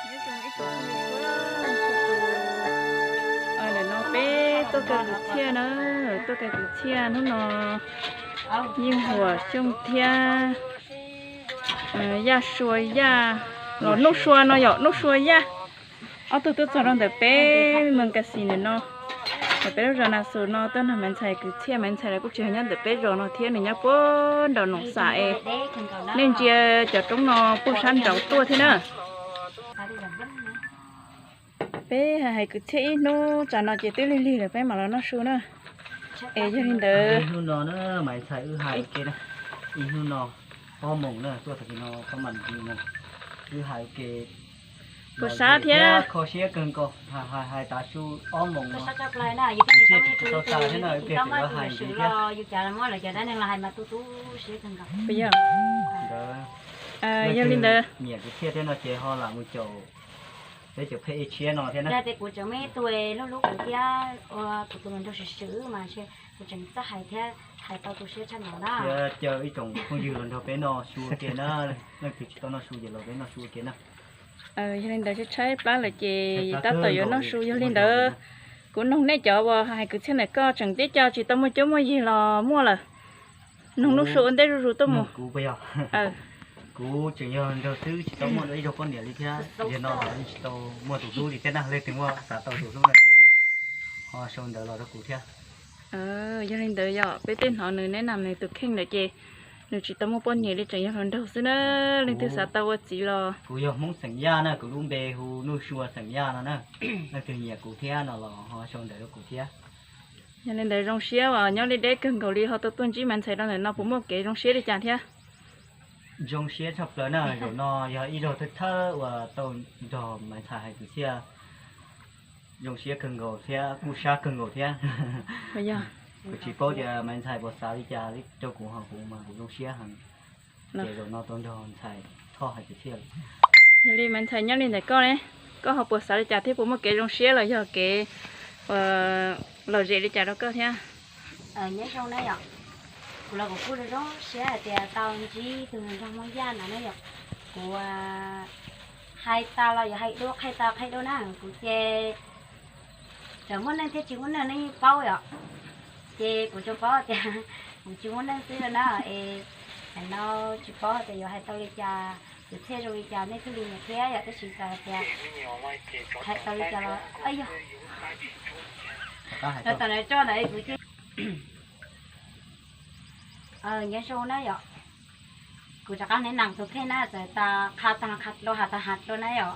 Ntawm no peb tuaj kaw kwv txhiaj na, tuaj kaw kwv txhiaj hnub no, Yeej Huam Xyooj thiab Yaj Sua Yaj, los Nuj Sua no yom, Nuj Sua Yaj, ob tug tuaj txog rau ntawm peb moos Kas Xis ntawm no, ntawm peb lub zos Nas Xus no tuaj nrog Maiv Ntxhais kwv txhiaj. Maiv Ntxhais lawv kuj tsis yog nyob ntawm peb zos no thiab, nws nyob puag nraum Noom Xam es nej ntsia cov roob no puag sab nraud tuaj thiab na. Peb hais kwv txhiaj ib hnub tsam no ces twb lig lig lawm peb mam los noj su na. Es yog li ntawd, hnub no na, Maiv Ntxhais wb hais ua ke na, ib hnub no ob moos na, tuaj tag kis no pab mam ntsis moos, wb hais ua ke puas sab thiab kho siab kawg nkaus, hais hais tav su ob moos no, kwv txhiaj tsis tau tas thiab no, wb pliag tseem yuav hais ntxiv thiab. Puas yog? Yog li ntawd, nyiam kwv txhiaj thiab no ces ho lam mus caum peb cov pheej ej tshiab no thiab na. Yog tias kuv tseem muaj ib tug hlub hlub kuv thiab ua kuv tus hluas nraug swm swm mas kuv tseem txawj hais thiab hais tau tu siab tshaj no na. Thiab caw ib tsoom phooj ywg los nrog peb noj su ua ke na, leej twg tsis tau noj su ces los peb noj su ua ke na. Yog li ntawd tshaib tshaib plab lawm ces tab tom yuav noj su. Yog li ntawd, kuv noog nej cov uas hais kwv txhiaj ntawm koj tseem tib co tsis tau muaj cuab muaj yig los muaj lawm? Noog Nuj Sua ua ntej zuj zus tuaj mus. Kuv tseem yog nraug xwb tsis tau muaj ib zaug poj niam li thiab, yog no los yeej tsis tau muaj tus hlub li thiab na, leej twg muaj xav tau tus hlub no ces ho sau ntawv los rau kuv thiab. Yog li ntawd yog peb tej hnov nws neb nam nws tus kheej lawm ces nws tsis tau muaj poj niam li, tseem yog hluas nraug xwb na, leej twg xav tau ua txiv los. Kuv yog Hmoob xeem Yaj na, kuv lub npe hu Nuj Sua xeem Yaj no na, leej twg nyiam kuv thiab no los ho sau ntawv rau kuv thiab. Yog li ntawd zoo siab uas nyob li deb kawg nkaus li ho tau tuaj ntsib Maiv Ntxhais rau ntawm no puas muaj kev zoo siab li cas thiab? Zoo siab tshaj plaws na, zaum no yog ib zaug thawj thawj uas tau nrog Maiv Ntxhais hais kwv txhiaj. Zoo siab kawg nkaus thiab kuj sab kawg nkaus thiab. Kuv tsis paub tias Maiv Ntxhais puas xav li cas rau kuv, ho kuv mas kuv zoo siab heev. Ces zaum no tau nrog Ntxhais Thoj hais kwv txhiaj. Yog li Maiv Ntxhais nyob li ntawm koj ne, koj ho puas xav li cas thiab puas muaj kev zoo siab los yog kev lom zem li cas rau koj thiab? Nyob zoo na yom, kuv los kuv kuj zoo zoo siab hais tias tau ntsib tus nraug Hmoob Yaj no na yom. Kuv hais tas los yuav hais dua, qhia tas qhia dua na, kuv ces txawm muaj neej thiab tsis muaj neej nej yeej paub yom. Ces kuv tsuas paub tias kuv tsis muaj neej xwb na, es no tsis paub tias yuav hais tau li cas, kwv txhiaj zoo li cas nej thiaj li nyiam thiab yom, tab sis txawm hais tias hais tau li cas los yog tom ntawd tso ntawd kuv ces nyob zoo na yom. Kuv rov qab hnov neeg tus kheej na, txawm tas qha tag qha dua has tag has dua na yom.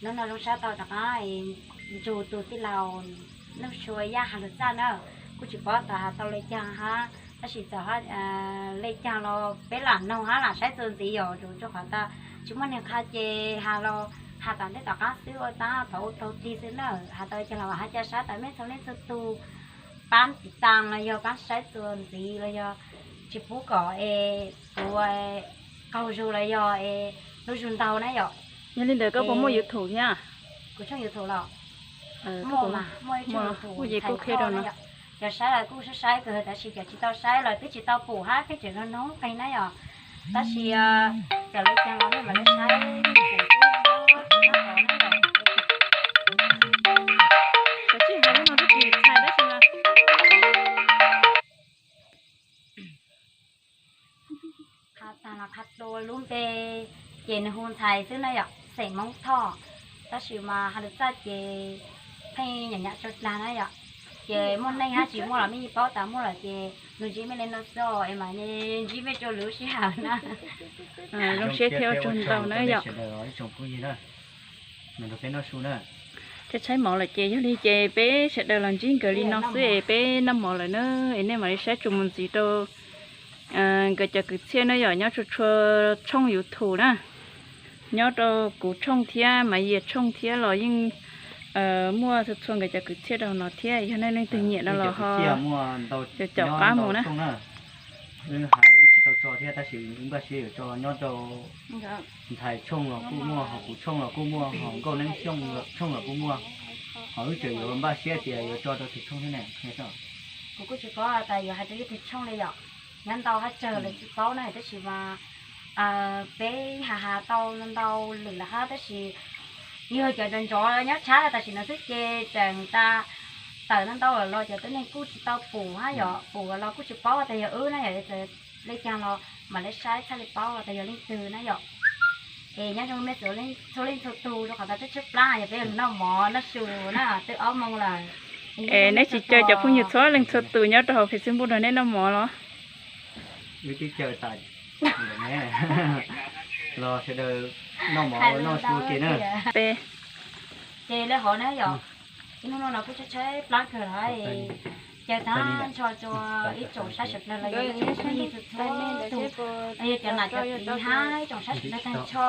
Hnub no zoo sab tau rov qab ntsib tus tij laug Nuj Sua Yaj Has Lus Txaj na, kuj tsis paub tas has tau li cas hab, tab sis txawm li cas los peb lam noog hab lam saib txuas ntxiv yom, rau qhov tas tsis muaj neeg qha ces has los has tas ntej tom qab xwb ua tab thaum ub tau tig xwb na, has tau li cas los has ca sab tas mej txhua leej txhua tug pab tiv tas los yog pab saib txuas ntxiv los yog tsis pub kom es kuv qaug zug los yog es lub zug ntau na yom. Yog li ntawd koj puas muaj YouTube thiab? Kuv tshooj YouTube los muaj mas, muaj ib tshooj YouTube Ntxhais Thoj na yom. Cov saib los kuj saib saib kawg tab sis cov tsis tau saib los twb tsis tau pum hab pheej tseem noog noog qeeg na yom. Tab sis txawm li cas los nej mam li saib pum xwb na yom. Qha tag los qha dua, lub npe ces nws hu Ntxhais xwb na yom, xeem Hmoob Thoj, tab sis mas Has Lus Txaj ces pheej nyam nyam tsau dlag na yom. Ces muaj neej hab tsis muaj los mej yeej paub tas muaj lawm ces nws ntsib mej li no xwb es mam ntsib mej rau lwm sij hawm na. Zoo siab thiab ua tsaug ntau na yom. Tshaib tshaib mov lawm ces yog li ces peb sawv daws los ntsib nkawd li no xwb es peb noj mov lawm na, es nej mam li saib tsuas mus ntxiv rau nkawd cov kwv txhiaj na yom, nyob txhua txhua tshooj YouTube na, nyob rau kuv tshooj thiab Maiv Yias tshooj thiab los yeej muaj txhua txhua nkawd cov kwv txhiaj rau no thiab, yog nej leej twg nyiam no los ho caum caum qab mus na. Wb hais wb tsis tau tso thiab tab sis wb npaj siab yuav tso nyob rau Ntxhais tshooj los kuj muaj, ho kuv tshooj los kuj muaj, ho Nkauj Neeb tshooj los kuj muaj, ho wb tseem yuav npaj siab tias yuav tso rau twg tshooj thiab ne. Kuv kuj tsis paub tas yuav hais rau ib tug tshooj li yom, nyob ntau hab tsawg lawv tsis paub na tab sis mas peb has has tau ntau lwm lawm hab tab sis Yog cov ntxov ntxov nyob tshab tam sim no xwb ces tseem tas tawm ntau ntau lawm los cov tuab neeg kuj tsis tau pum hab yom, pum los kuj tsis paub tas yog wb na yom, txawm le caag los mam le saib txhaj le paub tas yog leej twg na yom. Es nyob zoo nej txhua leej txhua tug rau qhov tau tshaib tshaib plab yog peb noj mov noj su na, twb ob moos lawm. Es neb tsis caw cov phooj ywg txhua leej txhua tus nyob rau hauv Facebook nrog neb noj mov los? Wb twb caw tas los sawv daws noj mov noj su ke na. Ces le hov na yom, ib hnub no los kuj tshaib tshaib plab kawg lawm. Caw tag nrho rua ib tsoom saib sawv dlawg los yog ib tsoom phooj ywg txhua tug, los yog cov nam cov txiv hab ib tsoom saib sawv dlawg tag nrho,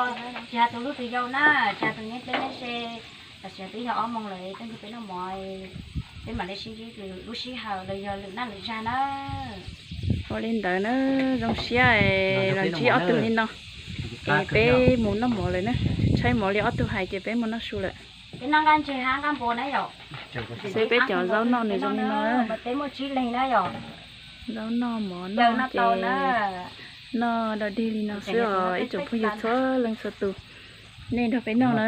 tsis has tus hlub tus yau na, tsis has tus nyab peb nyab ze, tam sim no twb yog ob moos lawm, txij nkaus peb noj mov, peb mam le sib ntsib lwm lub sij hawm los yog lwm naj lwm zag na. Ua li ntawd na, zoo siab los ntsib ob tug li no, es peb mus noj mov lawm na, tshaib mov li ob tug hais ces peb mus noj su lawm. Peb noj nqaij ntseg hab nqaij npua na yom. Xwb peb cov zaub noj nws zoo li no. Peb muaj tsib leeg na yom. Zaub noj mov noj ces noj dog dig li no xwb os ib tsoom phooj ywg txhua leej txhua tus. Nej nrog peb noj na.